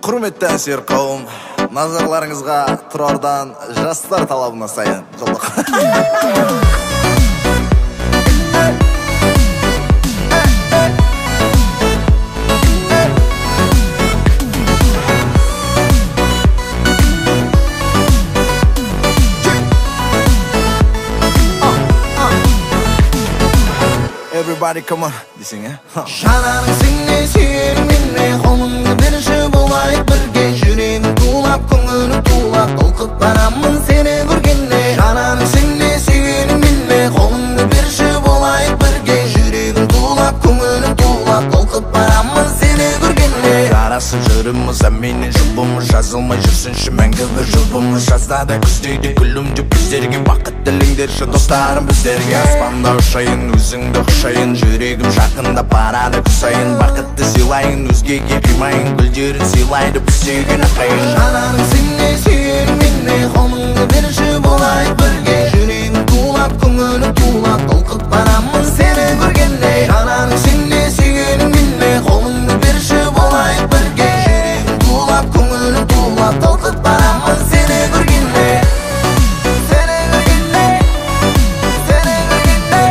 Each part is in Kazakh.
Құрметті әсер қауым, назарларыңызға Тұрардан жастар талабына сай жолдық. Everybody come on десең, ә? Жанарың сенде, сүйерім менде, қолыңды берші болайық бірге. Жүрегім тулап, көңілім тулап, толқып барамын сені көргенде. Жанарың сенде, сүйгенім менде, қолыңды берші болайық бірге. Жүрегім тулап, көңілім тулап, толқып барамын сені көргенде. Жарасып жүріміз, а менің жұбымыз жазылмай жүрсінші мәңгі бір жұбымыз. Жазда да күзде де күлімдеп біздерге бақыт тілеңдерші достарым біздерге. Аспанда ұшайын, өзіңді құшайын, жүрегім жақындап барады күн сайын. Бақытты сыйлайын, өзгеге қимайын, гүлдерін сыйлайды біз сүйген ағайын. Жанарың сенде, сүйгенім менде, қолыңды берші болайық бірге. Жүрегім тулап, көңілім тулап, толқып барамын сені көргенде. Жанарың сенде, сүйгенім менде, қолыңды берші болайық бірге. Жүрегім тулап, көңілім тулап, толқып барамын сені көргенде. Сені көргенде, сені көргенде,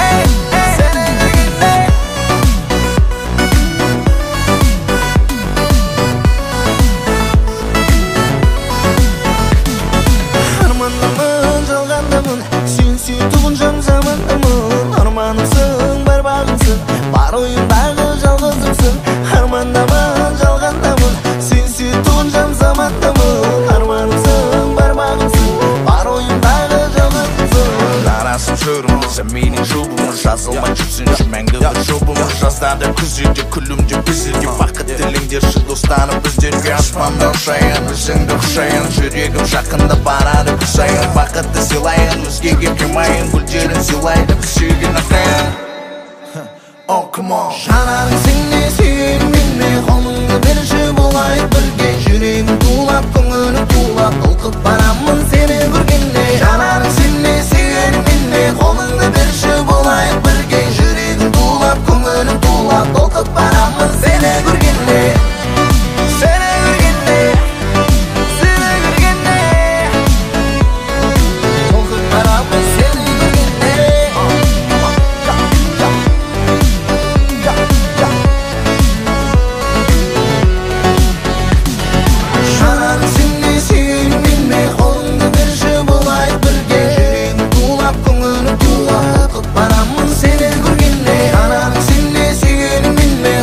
ей, ей, сені көргенде. Армандамын, жалғандамын, сен сүйетұғын жан замандамын. Арманымсың, бар бағымсың, бар ойымдағы жалғызымсың. Армандамын, жалғандамын, сен сүйетұғын жан замандамын. Арманымсың, бар бағымсың, бар ойымдағы жалғызымсың. Жарасып жүрміз, менің жұбымыз жазылмай жүрсінші мәңгі бір жұбымыз. Жазда да күзде де күлімдеп біздерге бақыт тілеңдерші достарым біздерге. Аспанда ұшайын, өзіңді құшайын, жүрегім жақындап барады күн сайын. Бақытты сыйлайын, өзгеге қимайын, гүлдерін сыйлайды біз сүйген ағайын. Oh, come on. Жанарың сенде, сүйгенім менде, қолыңды берші болайық бірге. Жүрегім тулап, көңілім тулап, толқып барамын сені көргенде. Жанарың сенде, сүйгенім менде, қолыңды берші болайық бірге. Жүрегім тулап, көңілім тулап, толқып барамын сені көргенде. Сені көргенде, сені көргенде, толқып барамын сені көргенде. Жанарың сенде, сүйгенім менде, қолыңды берші болайық бірге. Жүрегім тулап, көңілім тулап, толқып барамын сені көргенде. Жанарың сенде, сүйгенім менде,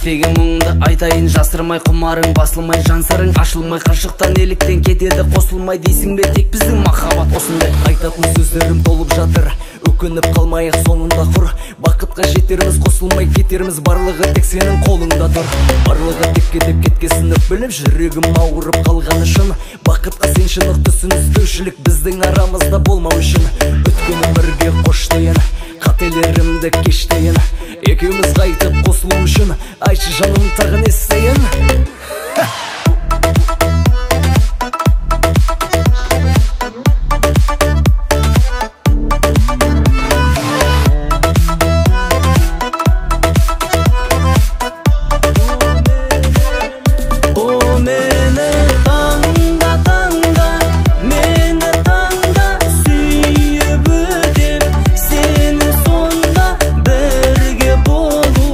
Іштегі мұңды айтайын жасырмай, құмарың басылмай, жан сырың ашылмай, қашықтан неліктен кетеді қосылмай дейсің бе, тек біздің махаббат осындай. Айтатын сөздерім толып жатыр, өкініп қалмайық соңында құр. Бақытқа жетерміз, қосылмай кетерміз, барлығы тек сенің қолыңда тұр. Барлығы тек кетіп кеткесін біліп, жүрегім ауырып қалғаны шын. Бақытқа сен шынық түсініспеушілік біздің арамызда болмау үшін. Өткен өмірге қош дейін, қателерімді кеш дейін, екеуміз қайтып қосылу үшін айтшы жаным тағы не істейін? О, мені таңда, таңда, мені таңда сүйіп өтем, сені сонда бірге болу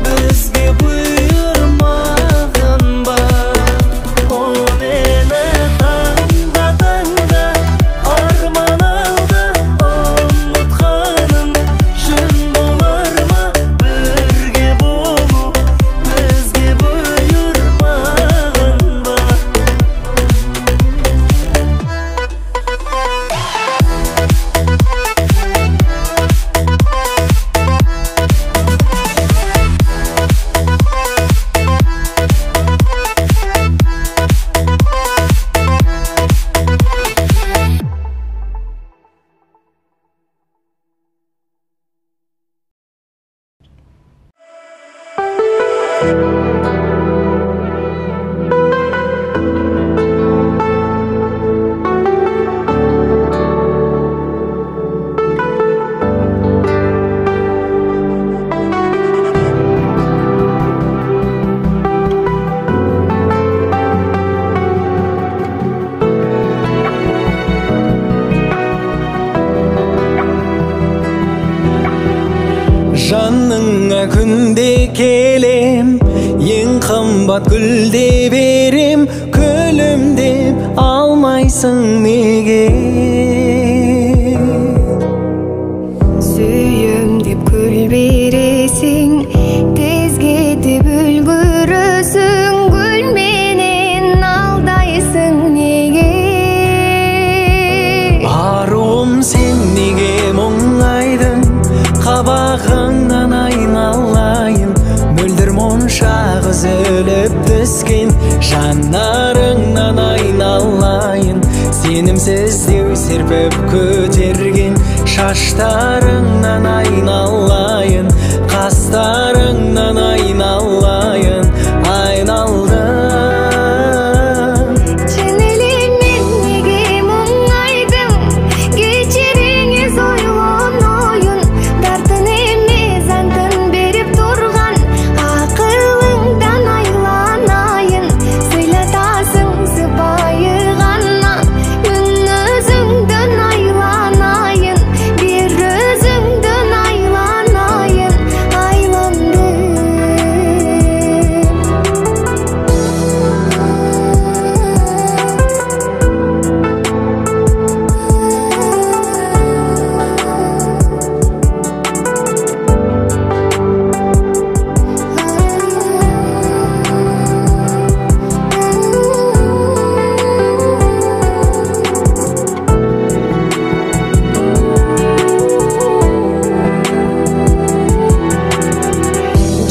бізге бұйырмаған ба? О, мені таңда, таңда, арман алда ұмытқаным шын болар ма? Бірге болу бізге бұйырмаған ба? Жаныңа күнде келем, ең қымбат гүлде берем, күлімдеп алмайсың неге? Сүйем деп күл бересің, тез кетіп үлгересің, гүл менен алдайсың неге? Аруым, сен неге мұңайдың, қабағыңнан айналайын, мөлдір моншақ үзіліп түскен жанарыңнан айналайын, сенімсіздеу серпіп көтерген шаштарыңнан айналайын, қастарыңнан айналайын, айналдым. Чын эле мен неге мұңайдым, кечириңиз ойлоноюн, дартын эмес антын берип турган акылыңдан айланайын, сыйлатасың сыпайы гана мүнөзүңдөн айланайын, бир өзүңдөн айланайын, айландым.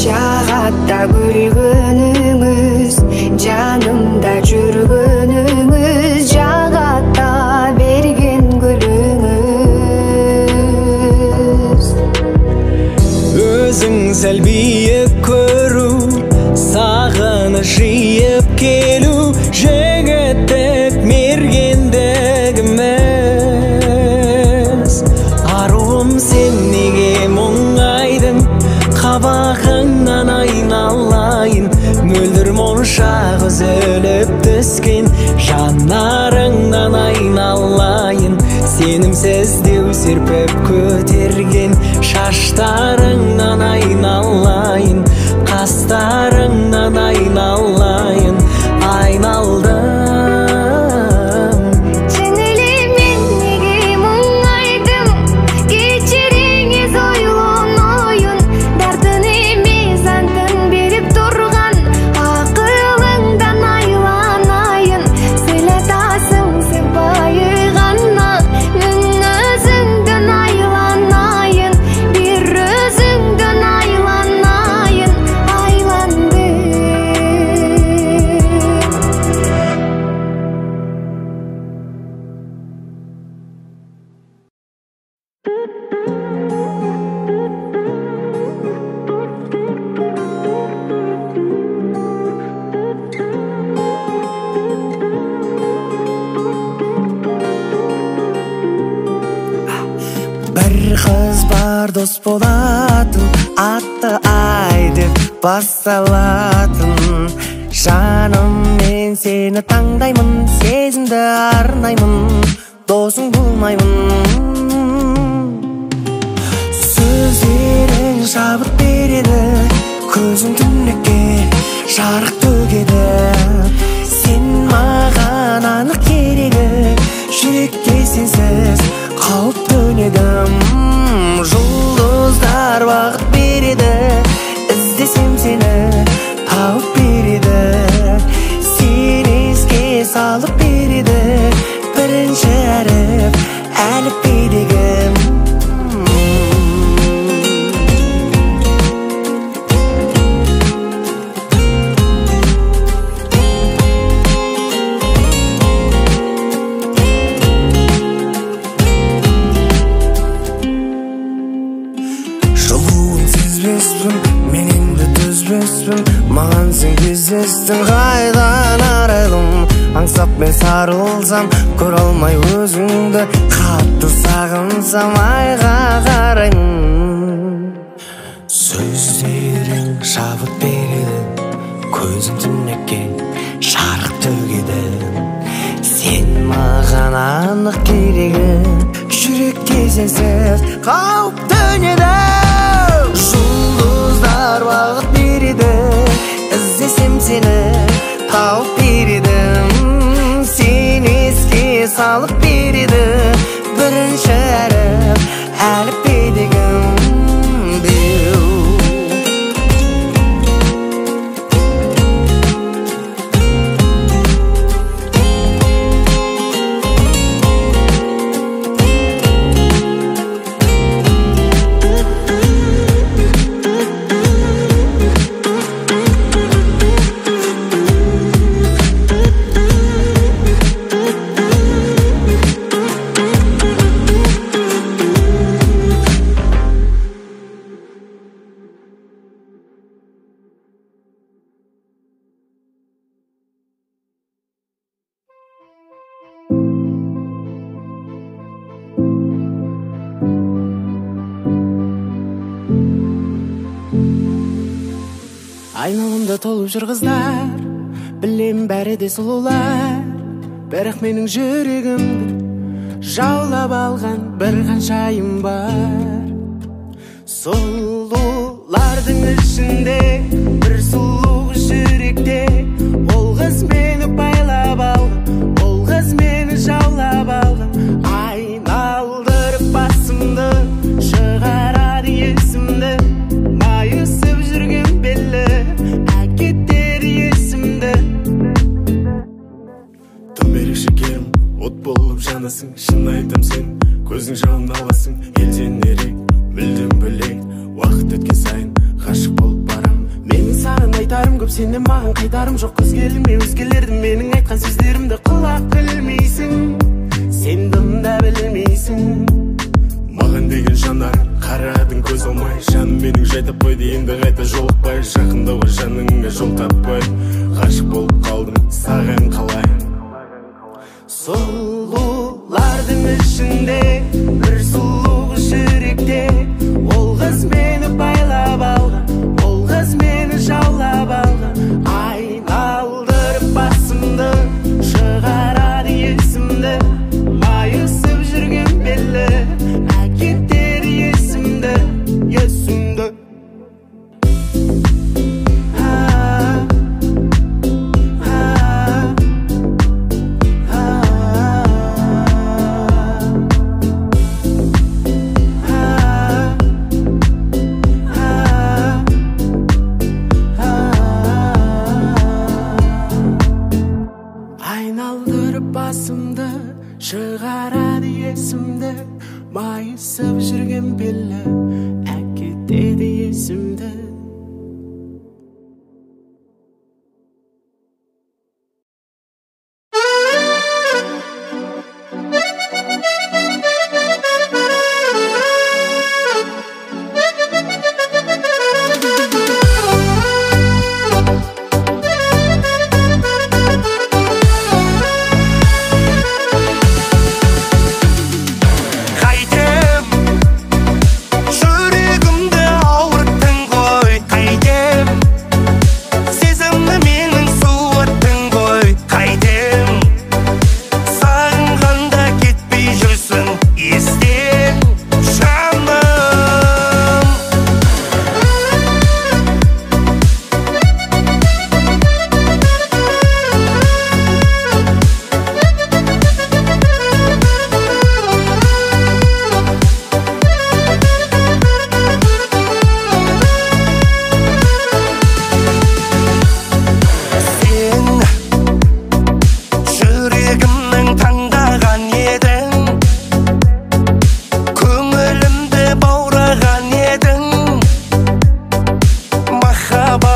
Жағатта күлгөнүңүз, жанымда жүргөнүңүз, жағатта берген гүлүңүз. Өзің сәл биік көру, сағыныш жиып келу, жігіттік мергендігіміз. Аруым, сен неге мұңайдың, қабағыңнан айналайын, мөлдір моншақ үзіліп түскен жанарыңнан айналайын, сенімсіздеу серпіп көтерген шаштарыңнан айналайын, қастарыңнан айналайын, айналдым. Чын эле мен неге мұңайдым, кечириңиз ойлоноюн, дартын эмес антын берип тур Дос болатын, атты ай деп басталатын. Жаным, мен сені таңдаймын, сезімді арнаймын, досың болмаймын. Сөздерің шабыт береді, көзің түнекке жарық төгеді. Сен маған анық керегі, жүрекке сенсіз қауіп төнеді. Жұлдыздар бағыт береді, іздесем сені тауып береді. Сен еске салып береді, бірінші әріп әліппедегі. Мен енді төзбеспін, маған сен кездестің, қайдан арайлым. Аңсап мен сарылсам, көре алмай өзіңді, қатты сағынсам айға қараймын. Сөздерің шабыт береді, көзің түнекке жарық төгеді. Сен маған анық керегі, жүрекке сенсіз қауіп төнеді. Жұлдыздар бағыт береді, іздесем сені тауып береді. Сен еске салып береді, бірінші әріп әліппедегі. Айналамда толып жүр қыздар, білем бәрі де сұлулар, бірақ менің жүрегімді жаулап алған бір ханшайым бар. Сұлулардың ішінде бір сұлу жүректе, ол қыз мені байлап алған, ол қыз мені жаулап алған. Айналдырып басымды, шығарады есімді, майысып жүрген белі әкетер есімді. Тым ерекше керім, от болып жанасың, шын айтам сен, көздің жауын аласың, елден ерек, мүлдем бөлек, уақыт өткен сайын ғашық болып барам. Менің саған айтарым көп, сенен маған қайтарым жоқ, көзге ілмей өзгелерді, менің айтқан сөздерімді құлақ ілмейсің, сен дым да білмейсің. Маған деген жанар, қарадың көз алмай, жаным менің жай таппайды, енді қайта жолықпай, жақындауға жаныңа жол таппай, ғашық болып қалдым саған қалай. Сұлулардың ішінде бір сұлу жүректе, ол қыз мені байлап алған, ол қыз мені жаулап алған. Айналдырып басымды, шығарады есімді, майысып жүрген белі әкетер есімді, есімді.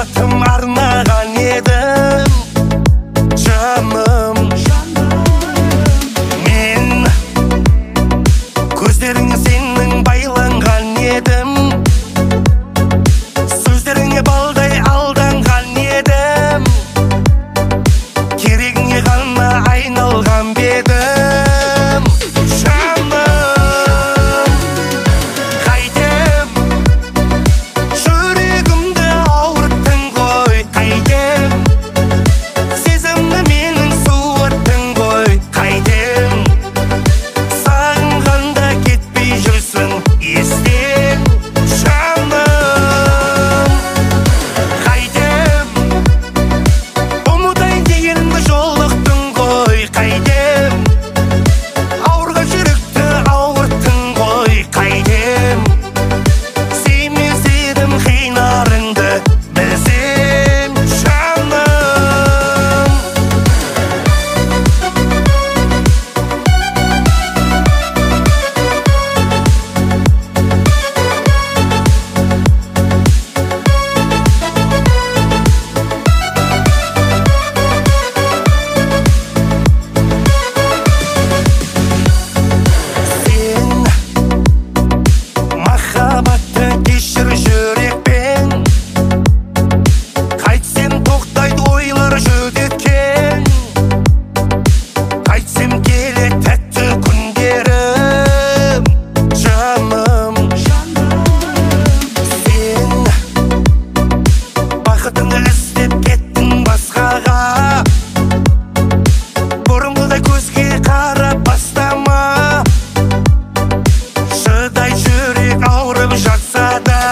Махаббатым арнаған едім, жаным. Мен көздеріңе сенің байланған едім, сөздеріңе балдай алданған едім, керегіңе ғана айналған бедім, жаным. Қайтем, жүрегімді ауырттың ғой, қайтем, сезімді менің суыттың ғой, қайтем, сағынғанда кетпей жүрсің естен, жаным. Қайтем, ұмытайын дегенімді жолықтың ғой, қайтем, ауырған жүректі ауырттың ғой, қайтем, сүймес едім қинарыңды білсем, жаным. Сен махаббатты кешір жүрекпен, қайтсем тоқтайды ойлар жүдеткен, қайтсем келе тәтті күндерім, жаным. Сен бақытыңды іздеп кеттің басқаға, бұрынғыдай көзге қарап бастама, шыдай жүрек ауырып жатса да,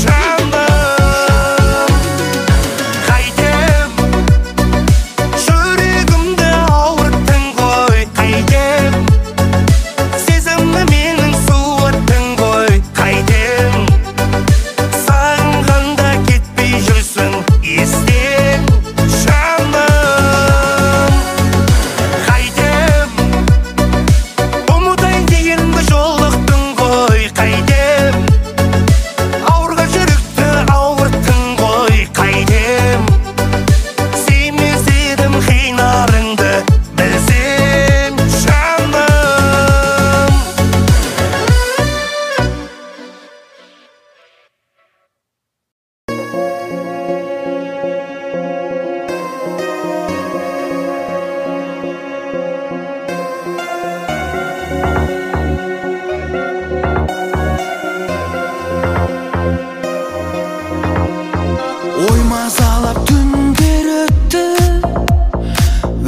жаным. Қайтем, жүрегімді ауырттың ғой, қайтем, сезімді менің суыттың ғой, қайтем, сағынғанда кетпей жүрсің естен, жаным. Қайтем, ұмытайын дегенімді жолықтың ғой, қайтем, ауырған жүректі ауырттың ғой, қайтем, сүймес едім қинарыңды білсем, жаным. Ой мазалап түндер өтті,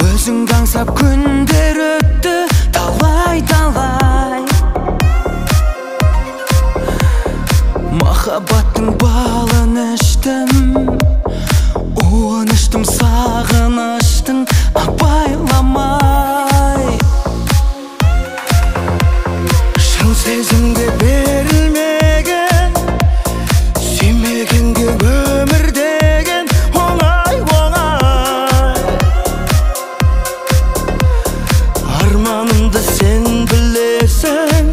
өзіңді аңсап күндер өтті, талай талай. Махаббаттың балын іштім, уын іштім сағыныштың абайламай. Шын сезімге берілмеген, сүймегенге өмір деген оңай, оңай. Арманымды сен білесің,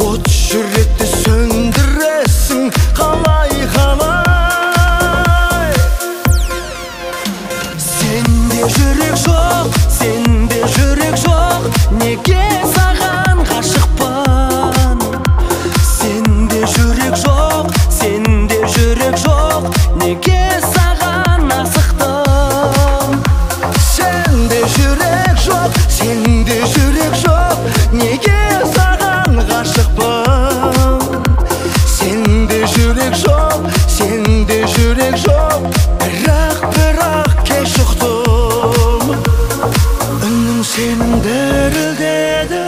от жүректі сөндіресің, қалай, қалай. Сенде жүрек жоқ, сенде жүрек жоқ, неге саған ғашықпын? Сенде жүрек жоқ, сенде жүрек жоқ, неге саған асықтым? Сенде жүрек жоқ, сенде жүрек жоқ, неге саған ғашықпын? Сенде жүрек жоқ, сенде жүрек жоқ, бірақ, бірақ кеш ұқтым. Үнің сенің дірілдеді,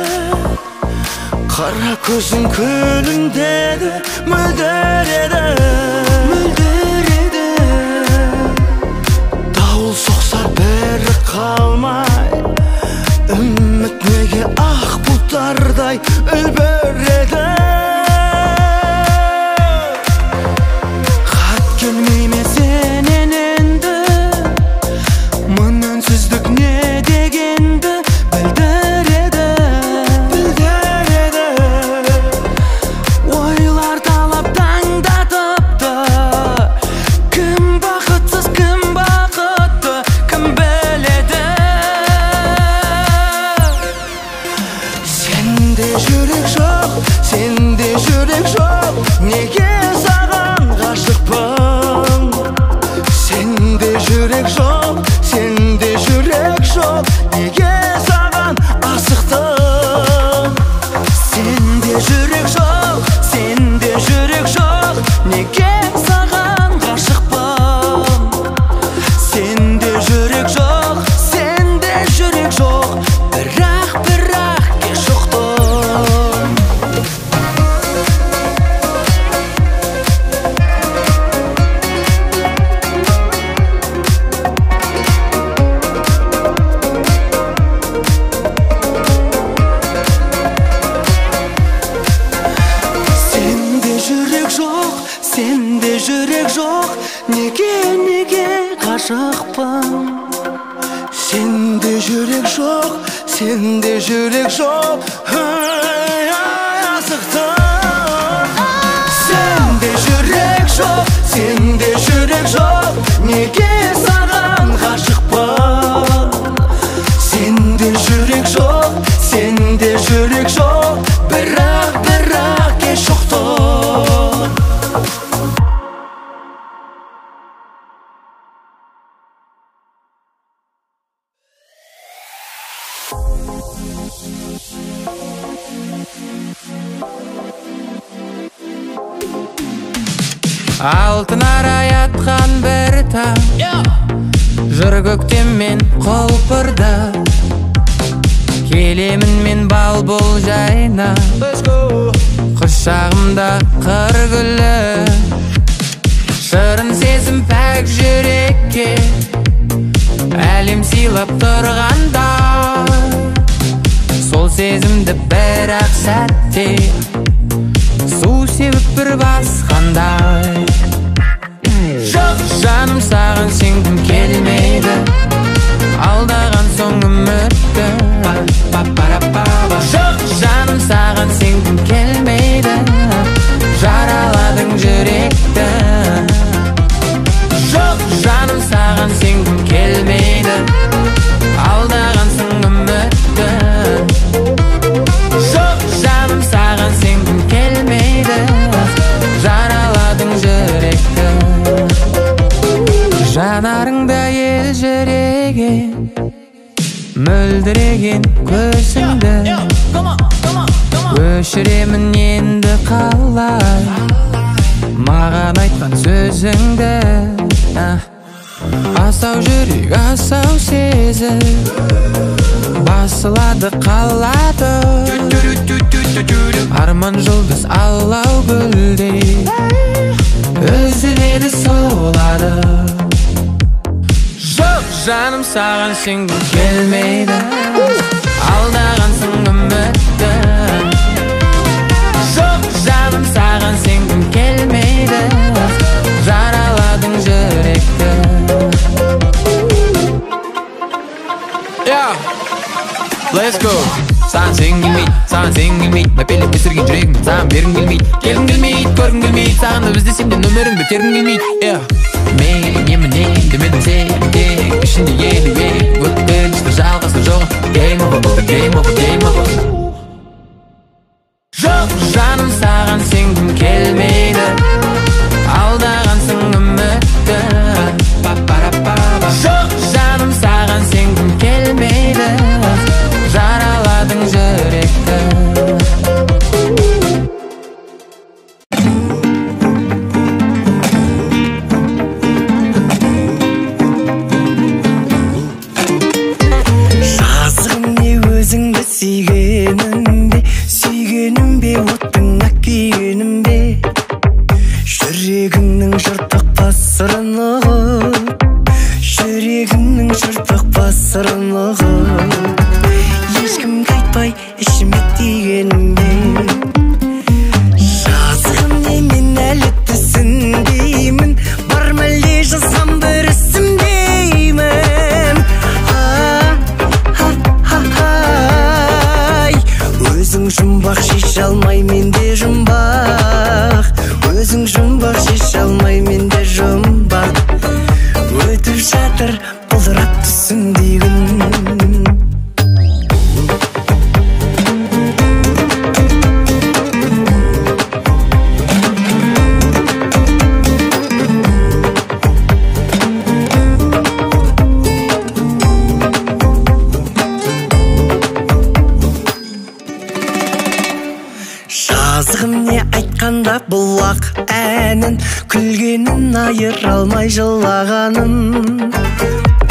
қара көзің күлімдеді, мөлдір еді, Мөлдір еді. Дауыл соқса бірі қалмай, үміт неге ақ бұлттардай үлбіреді? Хат келмей ме сенен енді, мың үнсіздік не дегенді білдіреді, Білдіреді. Ойлар талап таңдатыпты, Сенде жүрек жоқ, неге, неге ғашықпын? Сенде жүрек жоқ, сенде жүрек жоқ, ай, ай, асықтым. Сенде жүрек жоқ, сенде жүрек жоқ, неге саған ғашықпын? Сенде жүрек жоқ, сенде жүрек жоқ, бірақ, бірақ кеш ұқтым. Алтын арай атқан бір таң, жыр көктеммен құлпырды. Келемін мен бал бұл жайна, құшағымда қыр гүлі. Шырын сезім пәк жүрекке әлем сыйлап тұрғанда, сол сезімді бір-ақ сәтте су сеуіп бір басқандай. Жоқ, жаным, саған сенгім келмейді, алдаған соң үмітті. Жоқ, жаным, саған сенгім келмейді, жараладың жүректі. Жоқ, жаным, саған сенгім келмейді, алдағансың үмітті. Жоқ, жаным, саған сенгім келмейді, жараладың жүректі. Жанарыңда елжіреген, мөлдіреген көзіңді өшіремін енді қалай маған айтқан сөзіңді. Асау жүрек, асау сезім басылады қалады, арман жұлдыз алау гүлдей үзіледі солады. Жоқ, жаным, саған сенгім келмейді, алдағансың үмітті. Жоқ, жаным, саған сенгім келмейді, жараладың жүректі. Yeah, let's go. Саған сенгім келмейді, саған сенгім келмейді, мәпелеп өсірген жүрегім саған бергім келмейді. Келгім келмейді, көргім келмейді, сағынып іздесем де нөміріңді тергім келмейді. Yeah. Мен еміне демедім сен тек ішінде елі ел өткенішті жалғасы жоқ. Game over, болды game over, game over. Жоқ, жаным, саған сенгім келмейді, алдағансың үмітті. Жоқ, жаным, саған сенгім келмейді, жараладың жүректі. Жазығым не өзіңді сүйгенімде, сүйгенім бе, оттыңа күйгенім бе? Жүрегіңнің жыртық сырын ұғып, жүрегіңнің жыртық сырын ұғып, ешкімге айтпай ішіме түйгенім бе? Жазығым не, мен әлі түсінбеймін, бар мәлде жазған бір ісім деймін. Ай, өзің жұмбақ шеше алмай мен де жұмбақ, өзің жұмбақ шеше алмай мен де жұмбақ. Өтіп жатыр бұлдырап түсіңдей күн. Жазығым не айтқанда бұлақ әнін, күлгенін айыра алмай жылағанын.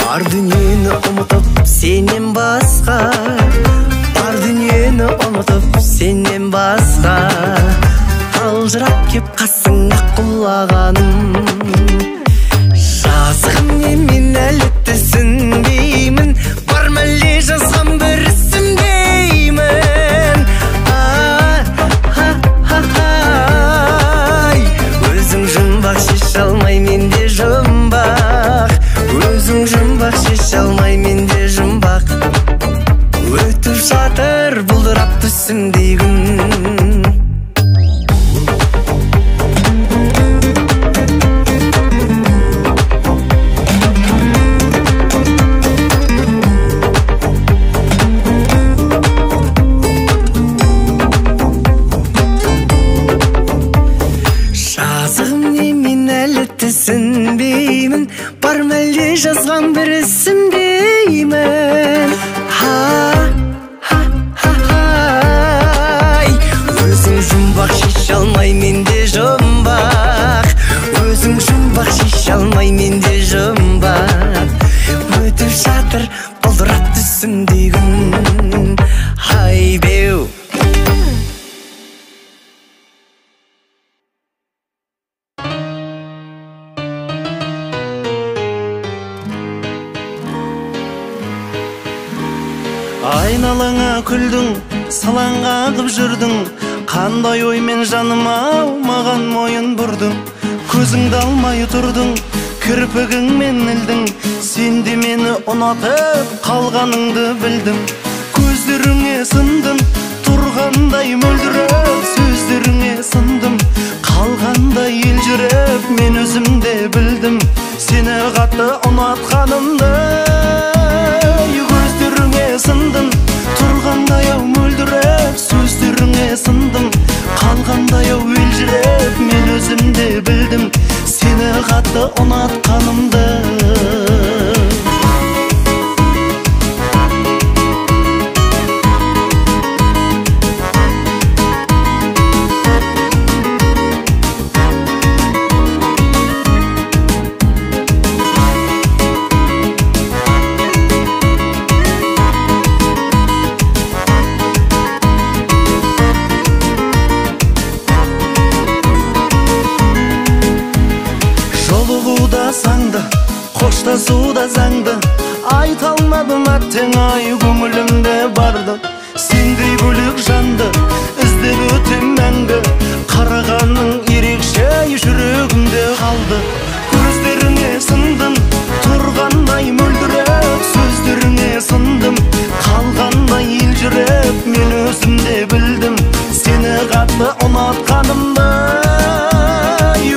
Бар дүниені ұмытып сенен басқа, бар дүниені ұмытып сенен басқа, қалжырап кеп қасыңа құлағаным. Жазығым не, мен әлі түсінбеймін, бар мәлде жазған бір ісім деймін. Ай, өзің шеше алмай менде жұмбақ. Өзің жұмбақ шеше алмай менде жұмбақ. Өтіп жатыр бұлдырап түсімдей күн. Түсінбеймін, бар мәлде жазған бір ісім деймін. Ха-ха-ха-ай. Өзің жұмбақ шеше алмай менде жұмбақ. Өзің жұмбақ шеше алмай менде жұмбақ. Өтіп жатыр бұлдырап түсімдей күн. Ай беу. Айналаңа күлдің, сылаң қағып жүрдің, қандай оймен жаным ау маған мойын бұрдың. Көзіңді алмай тұрдың, кірпігіңмен ілдің, сен де мені ұнатып қалғаныңды білдім. Көздеріңе сындым, тұрғандай мөлдіреп, сөздеріңе сындым, қалғандай елжіреп, мен өзім де білдім сені қатты ұнатқанымды. Көздеріңе сындым, тұрғандай ау мөлдіреп, сөздеріңе сындым, қалғандай ау елжіреп, мен өзім де білдім сені қатты ұнатқанымды. Қоштасу да заңды, айта алмадым әттең ай, көңілімде барды. Сендей бөлек жанды іздеп өтем мәңгі, қарағаның ерекше жүрегімде қалды. Көздеріңе сындым, тұрғандай мөлдіреп, сөздеріңе сындым, қалғандай елжіреп, мен өзім де білдім сені қатты ұнатқанымды.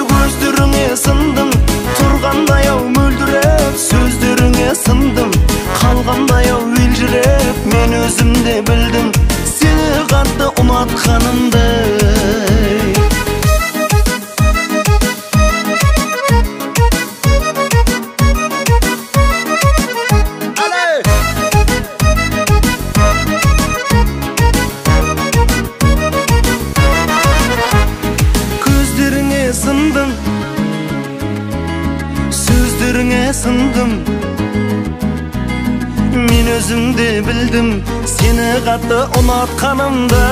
Көздеріңе сындым, тұрғандай ау мөлдіреп, сөздеріңе сындым, қалғандай ау елжіреп, мен өзім де білдім сені қатты ұнатқанымды. Көздеріңе сындым, сөздеріңе сындым, мен өзім де білдім сені қатты ұнатқанымды.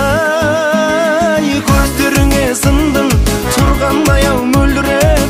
Көздеріңе сындым, тұрғандай ау мөлдіреп,